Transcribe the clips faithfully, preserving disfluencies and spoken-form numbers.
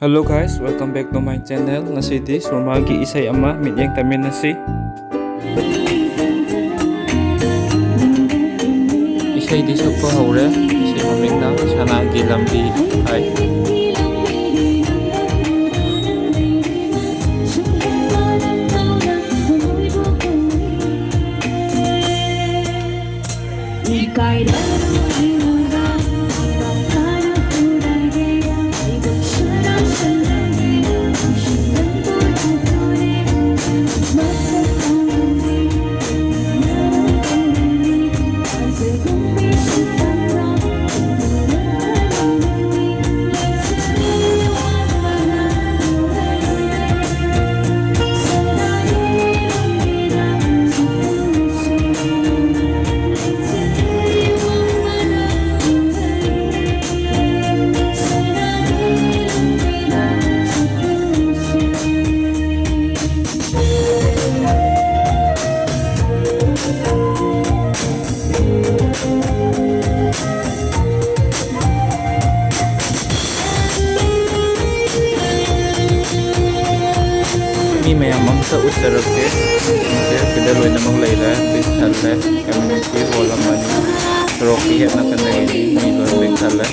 Hello guys, welcome back to my channel. ꯉꯁꯤꯗꯤ ꯁꯨꯔꯃꯥꯒꯤ ꯏꯁꯩ ꯑꯃ ꯃꯤꯠꯌꯦꯡ ꯇꯝꯃꯤꯟꯅꯁꯤ꯫ ꯏꯁꯩꯗꯤ ꯁꯛꯄ ꯍꯧꯔꯦ꯫ ꯏꯁꯩ ꯃꯃꯤꯡꯅ ꯁꯅꯥꯒꯤ ꯂꯝꯕꯤ ꯍꯥꯏ꯫ ꯃꯤ ꯃꯌꯥꯝ ꯑꯝꯇ ꯎꯠꯆꯔꯛꯀꯦ꯫ ꯃꯤꯁꯦ ꯁꯤꯗ ꯂꯣꯏꯅꯃꯛ ꯂꯩꯔꯦ, ꯄꯤꯛ ꯊꯜꯂꯦ꯫ ꯀꯝꯃ꯭ꯌꯨꯅꯤꯇꯤ ꯍꯣꯜ ꯑꯃꯅꯤ꯫ ꯁꯣꯔꯣꯛꯀꯤ ꯍꯦꯛ ꯅꯥꯀꯟꯗꯒꯤꯗꯤ ꯃꯤ ꯂꯣꯏ ꯄꯤꯛ ꯊꯜꯂꯦ꯫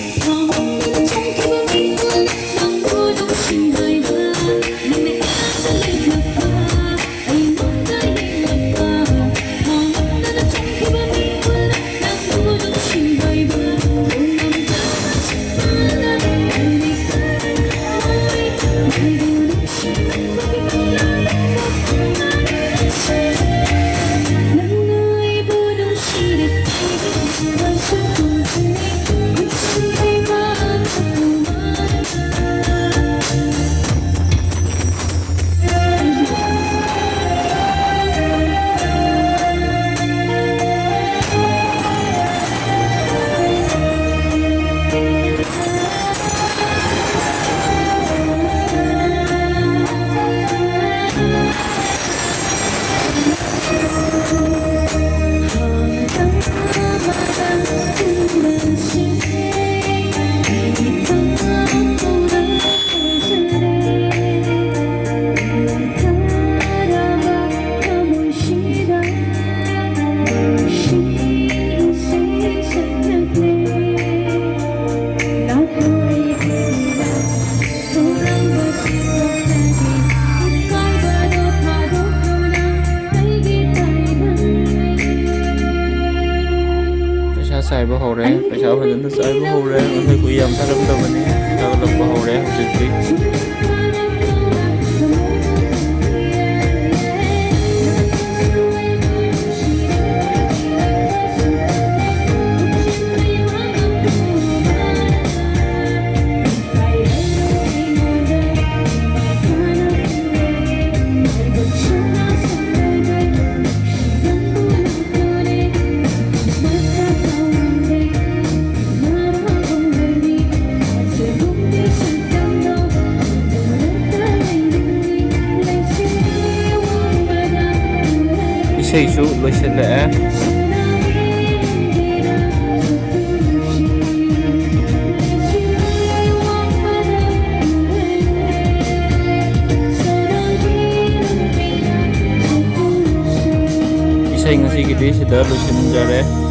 ꯆꯥꯏꯕ ꯍꯧꯔꯦ, ꯄꯩꯁꯥ ꯐꯖꯅ ꯆꯥꯏꯕ ꯍꯧꯔꯦ꯫ ꯉꯁꯥꯏ ꯀꯨꯏ ꯌꯥꯝ ꯆꯥꯔꯝꯗꯕꯅꯤ, ꯆꯥꯒꯠꯂꯛꯄ ꯍꯧꯔꯦ ꯍꯧꯖꯤꯛꯇꯤ꯫ ꯏꯁꯩꯁꯨ ꯂꯣꯏꯁꯤꯜꯂꯛꯑꯦ꯫ ꯏꯁꯩ ꯉꯁꯤꯒꯤꯗꯤ ꯁꯤꯗ ꯂꯣꯏꯁꯤꯟꯖꯔꯦ꯫